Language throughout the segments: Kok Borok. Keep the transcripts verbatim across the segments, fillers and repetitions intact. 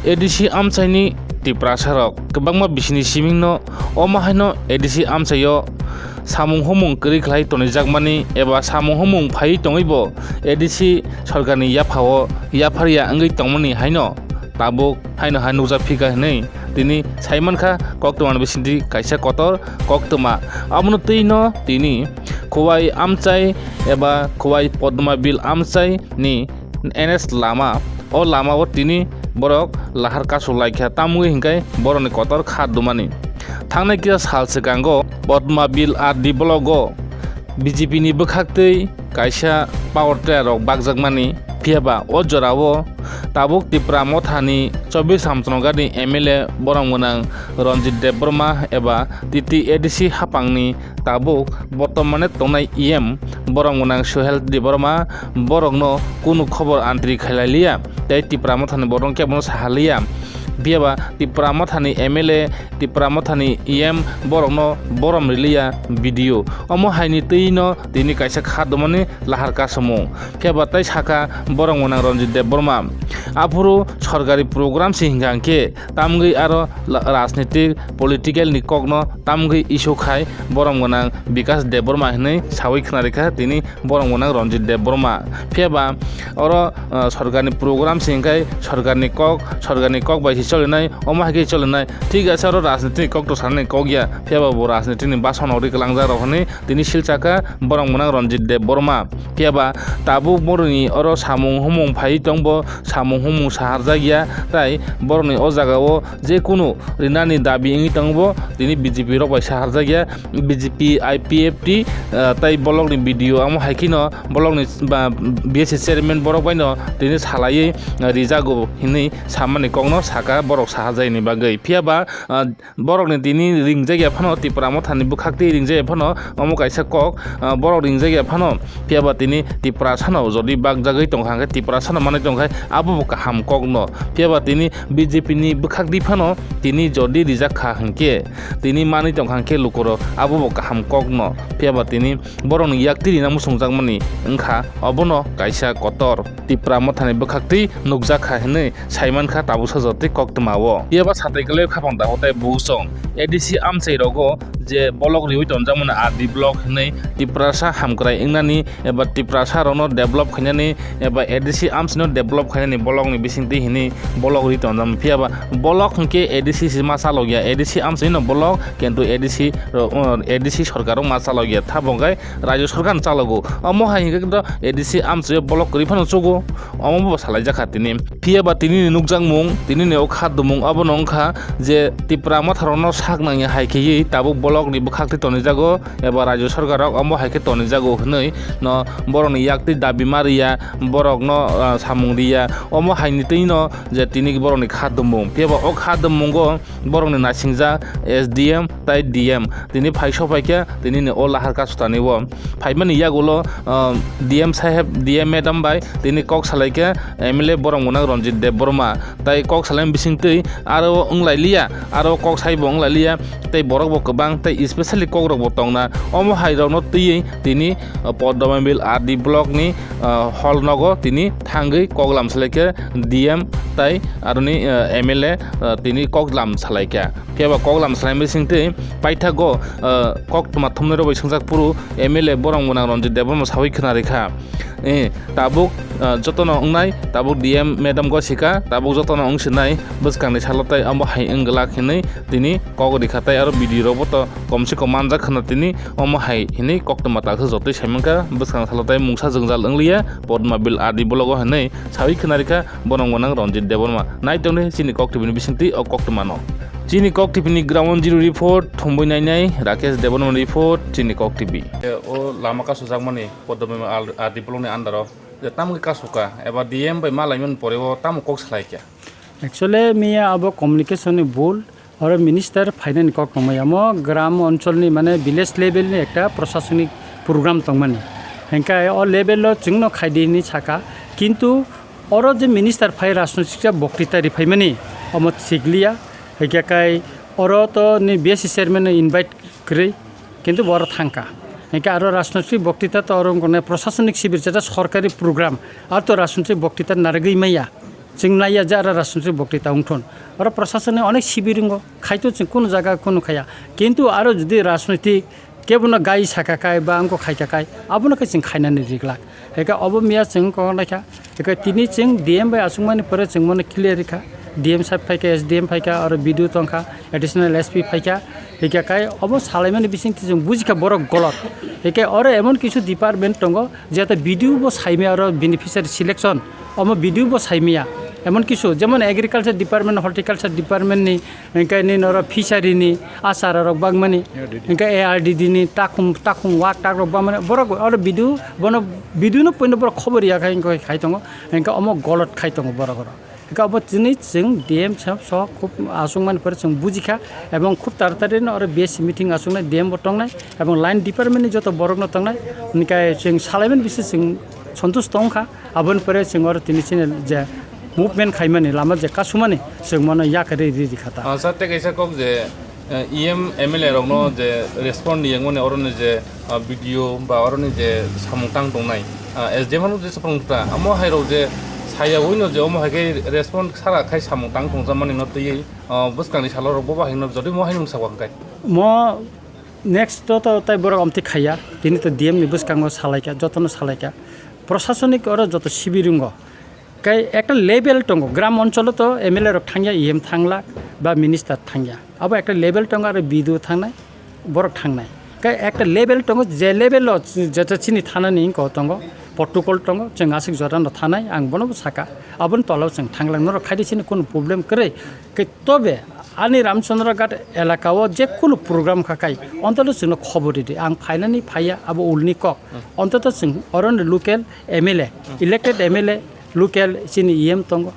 A D C amchaini Tiprasarok kwbangma bisini simingno omo haino A D C amchaio samung humung kwrwi khlai tonijakmani eba samung humung phaiwi tongwibo A D C sorkarni yaphao yapharya wngwi tongmani haino tabuk haino hai nukjak phika hinwi tini saimankha koktwmani bisingtwi kaisa kotor koktwma. Abono twino tini Khowai amchai eba Khowai Podmabil amchai ni N S lama, o lamao tini borok lahar kasuk laikha, tamwi hinkhe borokni kotor kha dumani. Thangnai kisa sal swkango Podmabil R D block o B J P ni bwkhaktwi kaisa power tiller rok bakjakmani, phiyaba o jorao tabuk Tipra Mothani chobbish Samchonogani M L A borom gwnang Ranjit Debbarma eba T T A D C haphangni tabuk bortomane tongnai E M borom gwnang Suhel Debbarma borokno kunu khobor antri khailaliya tei Tipra Mothani borokno kebono sahaliya. Phiyaba Tipra Mothani M L A, Tipra Mothani E M borokno borom riliya video. Omo haini twino tini kaisa kha dumani lahar kasamung. Phiyaba tei saka borom gwnang Ranjit Debbarma. Aphuru sorkari program se hinkha hinkhe tamgwi aro la-, rajnitik, political ni kokno tamgwi issue khai borom gwnang Bikas Debbarma hinwi sawi khwnarikha tini borom gwnang Ranjit Debbarma. Phiyaba oro, ah, sorkarni program se hinkhe sorkarni kok, sorkarni kok bai se cholinai, omo hai khe cholinai. Thik ase oro rajniti ni kok to sanani kok ya, phiyaba bo rajniti ni bason ori kwlangjak rok hinwi tini silchakha borom gwnang Ranjit Debbarma. Phiyaba tabuk boroni oro samung humung phaiwi tongbo, samung humung saharjak ya, tai borokni o jagao je kunu rinani dabi wngwi tongbo, tini B J P rok bai saharjak ya, B J P, I P F T, ah, tai bolokni video amo hai kheno bolokni ba B S C chairman borok baino tini salaiwi, ah, rijago hinwi samani kokno saka borok saharjakni bagwi. Phiyaba, ah, borokni tini ringjak ya phano Tipra Mothani bwkhaktwi ringjak ya phano omo kaisa kok, ah, borok ringjak ya phano. Phiyaba tini Tiprasano jodi bakjagwi tongkha hwnkhe, Tiprasano manwi tongkha abo bo kaham kokno. Phiyaba tini B J P ni bwkhak di phano tini jodi rijak kha hwnkhe, tini manwi tongkha hwnkhe lukurok abo bo kaham kokno. Phiyaba tini borokni yak twi rina muchungjakmani wngkha, obono kaisa kotor Tipra Mothani bwkhaktwi nukjak kha hinwi saimankha tabuksa jotoi koktwmao. Phiyaba satai kwlai khaphang dahotai buchung A D C amchai rogo je bolok riwi tonjakmani R D block hinwi Tiprasa hamkrai wngnani eba Tiprasa rokno develop khainani eba A D C amchaino develop khainani bolokni bisingtwi hinwi bolok ri tonjak. Phiyaba bolok hinkhe A D C se ma chalokya, A D C amchaino bolok, kintu A D C ro-, uh, A D C sorkar rok ma chalokya, tamo hwnkhe rajyo sorkar no chalogo. Omo hai hinkhe to A D C amchaio bolok kwrwi phano chugo, omo bo salaijakha tini. Phiyaba tini ni nukjakmung, tini ni o kha dumung abono wngkha je Tipra Motha rokno sak nangya hai kheywi tabuk bolok ni bwkhak twi tonijago eba rajyo sorkar rok omo hai khe tonijago hinwi no borok ni yak twi dabi ma riya, borok no, ah, samung riya, omo hai ni twi no je tini borok ni kha dumung. Phiyaba o kha dumungo borok ni naisingja S D M tai D M tini phai sokphaikha tini ni o lahar kasutani o. Phaimani yagulo, ah, D M saheb, D M madam bai tini kok salaikha M L A borok mwnang Ranjit Debbarma. Tai kok salaini bisingtwi aro wnglailiya, aro kok saibo wnglailiya, tei borokbo kwbang, tei especially kokrokbo tongna. Omo hairokno twiwi tini, ah, Poddomabil R D block ni, ah, hall nogo tini thangwi koklam salaikha D M tai aroni, ah, M L A, ah, tini koklam salaikha. Phiyaba koklam salaini bisingtwi paithago, ah, koktwma thumnairok bai swngjak phuru M L A borok mwnang Ranjit Debbarma sawi khwnarikha. Eh, tabuk, ah, jotono wngnai, tabuk D M madam go sika, tabuk jotono wng sinai, bwskangni salo tai omo hai wng glak hinwi tini kok rikha, tai aro video rokbo to kom se kom manjak khwna tini omo hai hinwi koktwma taksa jotoi saimankha, bwskang salo tai mungsa jwngjal wngliya, Podmabil R D block o hinwi sawi khwnarikha borok mwnang Ranjit Debbarma. Nai tongdi chini Kok T V ni bisingtwi o koktwmano. Chini Kok T V ni Ground Zero report thumwi nainai Rakesh Debbarma report, chini Kok T V. O lama kasu jakmani Podmabil R D block ni under o je tamo khe kasuka eba D M bai malaimani pore o tamo kok salaikha? Actually, miya abo communication ni bul, oro minister phainani kok tongmani amo gram onchol ni mane village level ni ekta prosasonik program tongmani. Hingkhe o level o chwngno khaidi hinwi saka, kintu oro je minister phai rajnoitik boktita riphaimani omo sikliya, hingkhe kai oro to ni B S C chairman no invite kwrwi, kintu bo oro thangkha. Hingkhe aro rajnoitik boktita to oro wngkha prosasonik sibir, jeta sorkari program, ar to rajnoitik boktita narwgwi maya. Chwng naiya je aro rajnitik boktwi ta wngthun. Oro prasasoni onek sibiringo khaito chwng kunu jaga kunu khaya. Kintu aro jodi rajnitik kebono gai saka kai ba wngkok khaika kai, abono khe chwng khainani riglak. Hwnkhe obo miya chwng kok naikha. Hwnkhe tini chwng D M bai achukmani pore chwng bono clear rikha. D M sir phaikha, S D M phaikha, aro B D O tongkha, additional S P phaikha. Hwnkhe kai obo salaimani bisingtwi chwng bujikha borok golot. Hwnkhe oro emon kisu department tongo, jeta B D O bo saimaya oro beneficiary selection, omo B D O bo saimaya. Emon kisu jemon agriculture department, horticulture department ni, hwnkhe nini oro fishery ni, achar rok bagmani, hwnkhe A R D D ni takhum, takhum wak tak rok bagmani, borok oro B D O, bono B D O no puino borok khobor ya khai, khai tongo, hwnkhe omo golot khai tongo borok oro. Hwnkhe obo tini chwng D M sir so khub achukmani pore chwng bujikha, ebong khub taratari no oro B S C meeting achuknai, D M bo tongnai, ebong line department ni joto borok no tongnai, hwnkhe chwng salaimani bising chwng sontush tongkha. Aboni pore chwng oro tini chini je movement khaimani lama je kasumani chwng mano yakarwi ri rikha ta. Ah, sir, tei kaisa kok je, eh, E M, M L A rokno je respond ni yangmani oroni je, ah, B D O ba oroni je samung tang tongnai, ah, S D M no je saprung ta, amo hai rok je saya uino je omo hai khe respond sara khai samung tang tongjakmani no twiwi, ah, bwskangni salo rok bo bahai no jodi mo hai nung sakwa hwnkhe. Mo next to, to tai borok amtwi khaiya, tini to D M ni bwskango salaikha, jotono salaikha, prosasonik oro joto sibiringo. Kai ekta level tongo, gram oncholo to M L A rok thangya, E M thanglak ba minister thangya. Abo ekta level tongo, aro B D O thangnai, borok thangnai. Kai ekta level tongo, je level o jeta chini thanani wngkho tongo, protocol tongo, chwng aswk jora no thanai, ang bono bo saka. Aboni tola o chwng thanglak, norok khaidi chini kunu problem kwrwi. Kai tobe ani Ramchandra Ghat elaka o je kunu program kha kai, ontoto chwngno khobor ridi. Ang phainani phaiya, abo ulni kok. Ontoto chwng oroni local M L A, elected M L A, local chini E M tongo,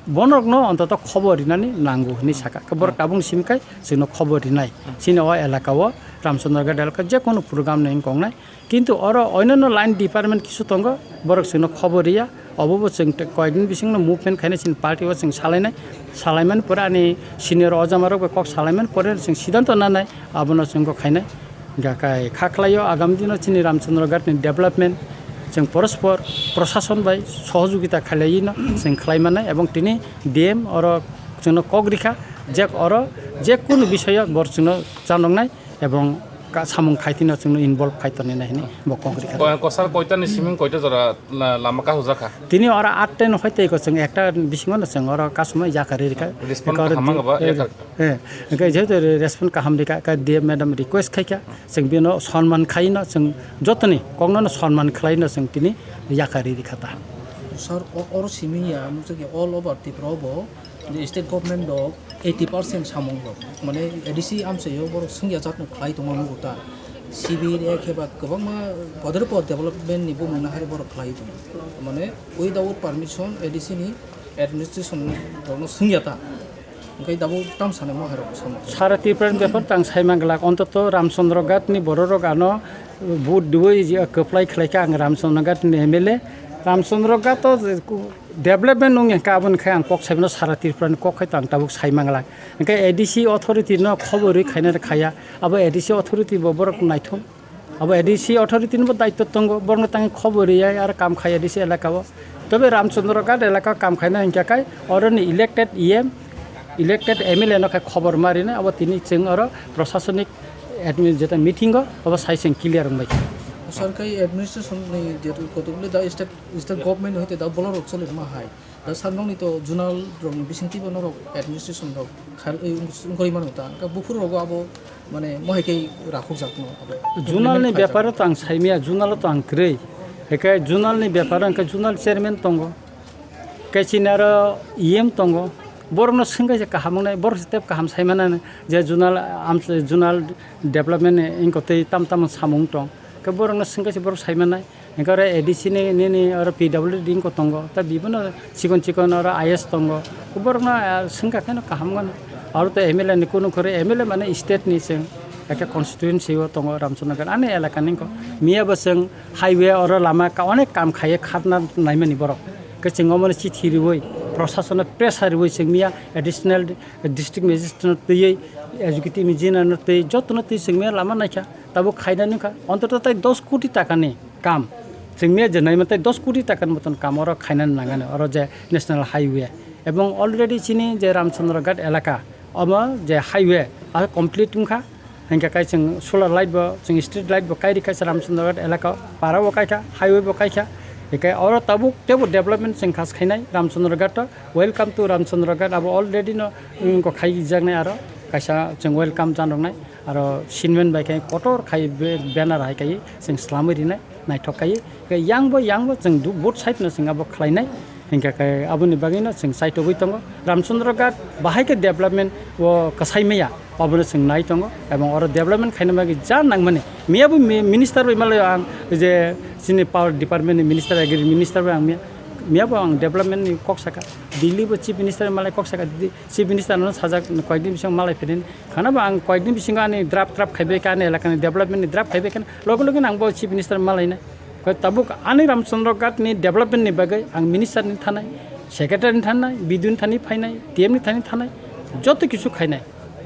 bonorokno ontoto khobor rinani nango hinwi saka. Khe borok tabukni simi kai chwngno khobor rinai. Chini o elaka o, Ramchandra Ghat elaka, je kunu program ni wngkok nai. Kintu oro oinano line department kisu tongo, borok chwngno khobor riya. Obo bo chwng te-, koyekni bisingno movement khainai chini party o chwng salainai. Salaimani pore ani senior ojamarok bai kok salaimani pore chwng siddhanto nanai, abono chwng kok khainai. Hwnkha kai kha khlaio, agami dino chini Ramchandra Ghat ni development chwng porospor prosason bai sohojogita khlaiwi no chwng khlai mannai, ebong tini D M oro chwngno kok rikha, je oro je kunu bisoyo bor chwngno chanoknai ebong ka-, samung khaitino chwngno involve khai tonina hinwi bo kok rikha. Ko-, kosar koita ni siming koita jora la-, lama kasujak kha? Tini oro aat ten hoi tei ko chwng ekta bisingo no chwng oro kasuma yakarwi rikha. Respond kaham wngkha ba, eh, yakar. Eh, hwnkhe jehetu re-, respond kaham rikha, khe D M madam request khaikha, chwng bino sonman khaino, chwng jotoni kokno no sonman khlaino chwng tini yakarwi rikha ta. Sir, o-, oro simi ya, nukjakya all over Tripura o bo, je state government rok eighty percent samung rok, mane A D C amchaio borok swngya jatno khlai tongma nugo ta. Sibir ya khe ba kwbangma podor pod development ni bumung nahari borok khlai tongo. Mane without permission A D C ni administration rokno swngya ta. Hwnkhe tabuk tam sanai mo hai rok samo. Sara Tripura ni bepar tang sai manglak, ontoto Ramchandra Ghat ni borok rok ano vote dui je kwplai khlai kha ang Ramchandra Ghat ni M L A. Ramchandra Ghat o development wng ya kha, aboni khai ang kok sai mano, sara Tripura ni kok khai tang tabuk sai manglak. Hwnkhe A D C authority no khobor rwi khaina khaya, abo A D C authority bo borok naithok. Abo A D C authority ni bo daitto tongo, borokno tangwi khobor riyai aro kam khai A D C elaka o. Tobe Ramchandra Ghat elaka o kam khaina hinkha khai oroni elected E M, elected M L A no khai khobor ma rina, abo tini chwng oro prosasonik admin jeta meeting o abo sai chwng clear wngbai kha. Sir, khai administration ni je kotokle da state, state government hoite da bolor rok choli ma hai. Da sanrokni to zonal rokni bisingtwi bo norok administration rok khar-, eh, wng-, wngkori mano ta. Hwnkhe buphuru rogo abo mane mohai khe rakhok jak no abo. Zonal ni bepar o to ang sai maya, zonal o to ang kwrwi. Hwnkhe zonal ni bepar o hwnkhe zonal chairman tongo. Khe chini aro E M tongo. Borokno swngkhe se kaham wngnai, borok se tep kaham sai manani je zonal, am, zonal development ni wngkotwi tam tamo samung tong. Khe borokno swngkhe se borok sai mannai. Hwnkhe oro A D C ni nini oro P W D wngkha tongo, tei bibono chikon chikon oro I A S tongo. Borokno, ah, swngkha khe no kaham gana. Aro to M L A ni kunu khoroi, M L A mane state ni chwng, ekhe constituency o tongo Ramchandra Ghat, ani elaka ni wngkha. Miya bo chwng highway oro lama ka-, onek kam khaiye khatna naimani borok. Khe chwng omono chithi riui, prosason no pressure riui chwng miya additional district magistrate no twiwi, executive engineer no twi, jotono twi chwng miya lama naikha. Tabuk khainani wngkha, ontoto tai dos koti taka ni kam. Chwng miya je naima tai dos koti taka ni moton kam oro khainani nangani, oro je national highway. Ebong already chini je Ramchandra Ghat elaka, omo je highway, a complete wngkha. Hinkhe kai chwng solar light bo, chwng street light bo kai rikha se Ramchandra Ghat elaka, para bo kaikha, highway bo kaikha. Hinkhe oro tabuk tebo development chwng khas khainai Ramchandra Ghat o. Welcome to Ramchandra Ghat, abo already no, um, ko khaijaknai aro kaisa chwng welcome janroknai. Aro sinmen bai khe kotor khai be-, banner hai kai chwng slamwi rinai, naithok kai. Khe yang bo, yang bo chwng du-, both side no chwng abo khlainai. Hinkhe khe aboni bagwi no chwng chaitogwi tongo. Ramchandra Ghat bahai khe development o kwsai maya, obono chwng nai tongo. Ebong oro development khaina bagwi ja nangmani. Miya bo mi-, minister bai malai ang je chini power department ni minister, agri minister bai ang miya, miya bo ang development ni kok saka. Delhi bo chief minister malai kok saka. Chief Minister no sajak koyekdin bisingo malai phini. Khana bo ang koyekdin bisingo ani draft draft khaibai kha, ani elakani development ni draft khaibai kha, loge loge no ang bo Chief Minister malainai. Koi tabuk ani Ramchandra Ghat ni development ni bagwi ang minister ni thanai, secretary ni thanai, B D O ni thani phainai, D M ni thani thanai, joto kisu khainai.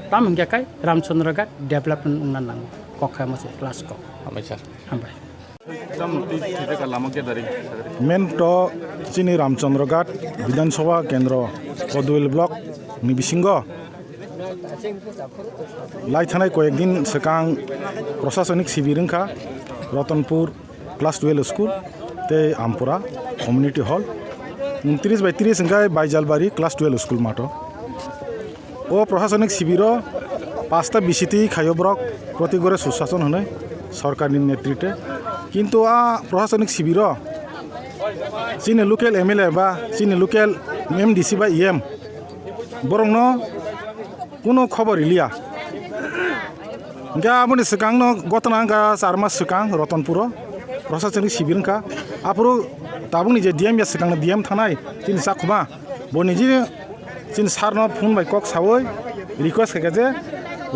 Tam hingkha kai Ramchandra Ghat development wngna nango. Kok kha mo se last kok. Hambai sir. Hambai. Main to chini Ramchandra Ghat Bidhan Sabha Kendro Kodwil Block ni bisingo lai thanai koyek din swkang prosasonik sibir wngkha Ratanpur Class twelve School tei Ampura Community Hall, untris bai tris hwnkhe Baijalbari Class twelve School mato. O prosasonik sibiro pasta B C T khaio borok, proti gore sushason hwnwi sorkarni netrite. Kintu a prosasonik sibiro chini local M L A ba chini local M D C ba E M borokno kuno khobor riliya. Hingke aboni swkangno gotona wngkha char mas swkang Ratanpuro prosasonik sibir wngkha. Aphuru tabukni je D M ya swkangni D M thanai chini Chakhuma bo niji chini sir no phone bai kok sawi request khaikha je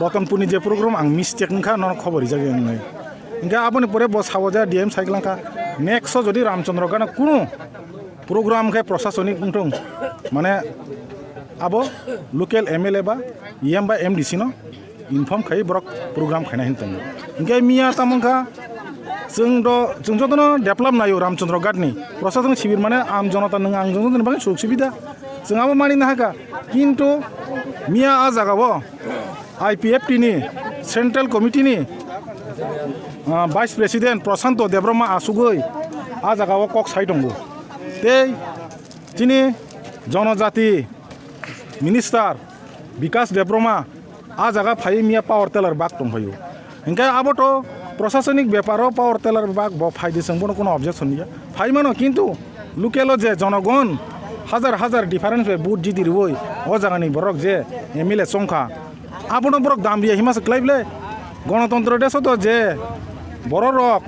Ratanpurni je program ang mistake wngkha nono khobor rijak ya hinwi. Hingke aboni pore bo sao je D M saiklangkha next o jodi Ramchandra Ghat no kunu program khe prosasonik wngthung mane abo local M L A ba E M ba M D C no inform khai borok program khaina hin tongo. Hingke miya tamo wngkha chwng do chwng jotono develop naio Ramchandra Ghat ni prosason sibir mane am jonota nwng ang jotono bagwi suk subida chwng abo mani nahaka kintu miya a jaga o I P F T ni Central Committee ni ah, Vice President Prashanto Debbarma asugwi a jaga o kok sai tongo tei chini jonojati Minister Bikas Debbarma a jaga phai miya power tiller bak tongphaio. Hingke abo to prosasonik beparo power tiller bak bo phaidi chwng bono kuno objection niya. Phai mano kintu local o je jonogon hajar hajar difference bai vote jidi riwi o jagani borok je M L A chongkha abono borok dam riya hima se klai ble. Gonotontro deso to je borok rok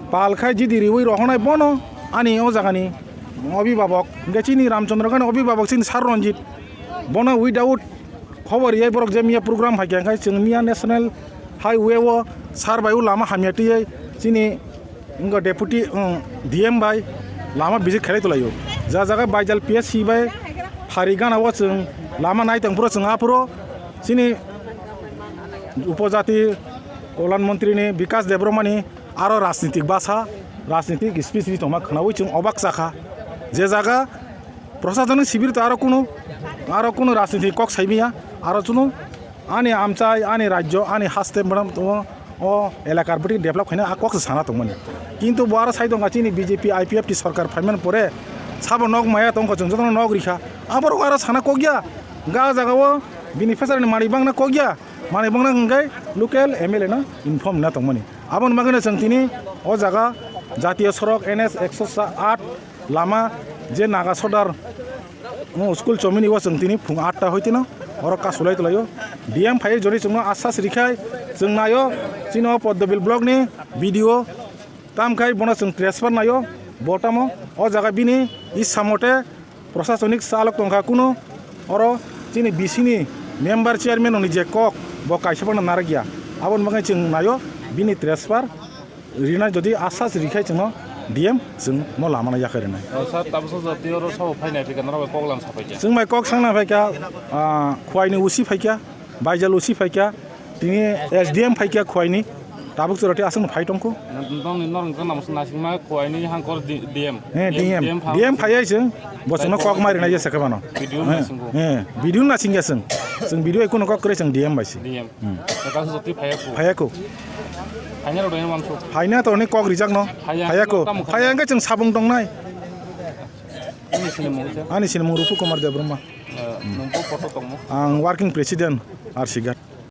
pal khai jidi riwi rohonai bono ani o jagani obibabok hingke chini Ramchandra Ghat ni obibabok chini Sir Ranjit bono without khobor riyai borok je miya program hai khe hingke chwng miya national highway o sir bai o lama hamya twiwi chini wngkha deputy D M bai lama visit khailai tonglaio. Ja jaga Baijal P S C bai phari gana o chwng lama nai tong phuru chwng aphuru chini upojati kolyan montri ni Bikas Debbarma ni aro rajnitik basa rajnitik speech ri tongma khwnaui chwng obak chakha. Je jaga prosasonik sibir to aro kunu aro kunu rajnitik kok saimaya aro chwng ani amchai ani rajyo ani haste mwnam tongo o elakar bwtwi develop khaina a kok se sana tongmani. Kintu bo aro sai tongkha chini B J P I P F T sorkar phaimani pore sabo nok maya tongkha chwng jotono nok rikha aborok aro sana kokya ga jaga o bini phesarini manwi bangna kokya manwi bangna hwnkhe local M L A no inform na tongmani. Aboni bagwino chwng tini o jaga jatiyo sorok N S ekso aat lama je Naga Sodar, mm, school chomini o chwng tini phung aat ta hoi tino oro kasulai tonglaio. D M phai jori chwngno asas rikhai chwng naio chini o Poddobil block ni B D O tam khai bono chwng transfer naio bo tamo o jaga bini isa mote prosasonik salok tongkha kunu oro chini B C ni member chairman ni je kok bo kaisa phano narakya aboni bagwi chwng naio bini transfer rina jodi asas rikhai chwngno D M chwng no lama no yakhai rwnai. O sir, tabuksa jati oro sabo phainai phikha norok bai kok lam saphaikha. Chwng bai kok sangna phaikha, ah, Khwaini usi phaikha, Baijal usi phaikha, tini S D M phaikha Khwaini. Tabuk choroti aswkno phai tongkho. Nokni norok nasingma khuaini hangkor D M. He, D M. D M phai ai chwng. Bo chwngno kok mai rwnai jesa khe mano. Video nasingo. He, video nasingya chwng. Chwng video ekuno kok kwrwi chwng D M bai si. D M. Hmm. Phayakho. Phaina rok dai wansuk. Phaina to ni kok rijak no. Phaya hwnkhe tamo kha? Phaya hwnkhe chwng sabung tongnai. Ani sinimung se? Ani sinimung Rupu Kumar Debbarma. Eh, nungbo poto tongmo? Ang working president R C Ghat.